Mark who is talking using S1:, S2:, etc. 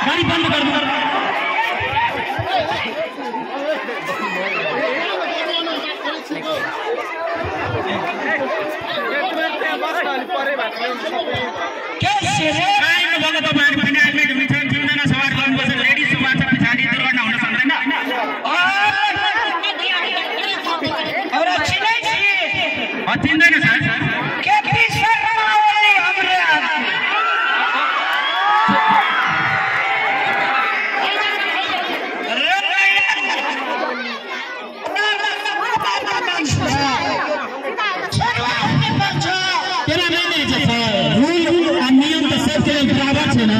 S1: गाड़ी बंद कर दो। सवार गर्नुपर्छ, लेडिज सवार छ पछाडि, दुर्घटना हुन सक्दैन। चिन्दैन सर।
S2: रूल नियम त सबके लेल बराबर छै ना।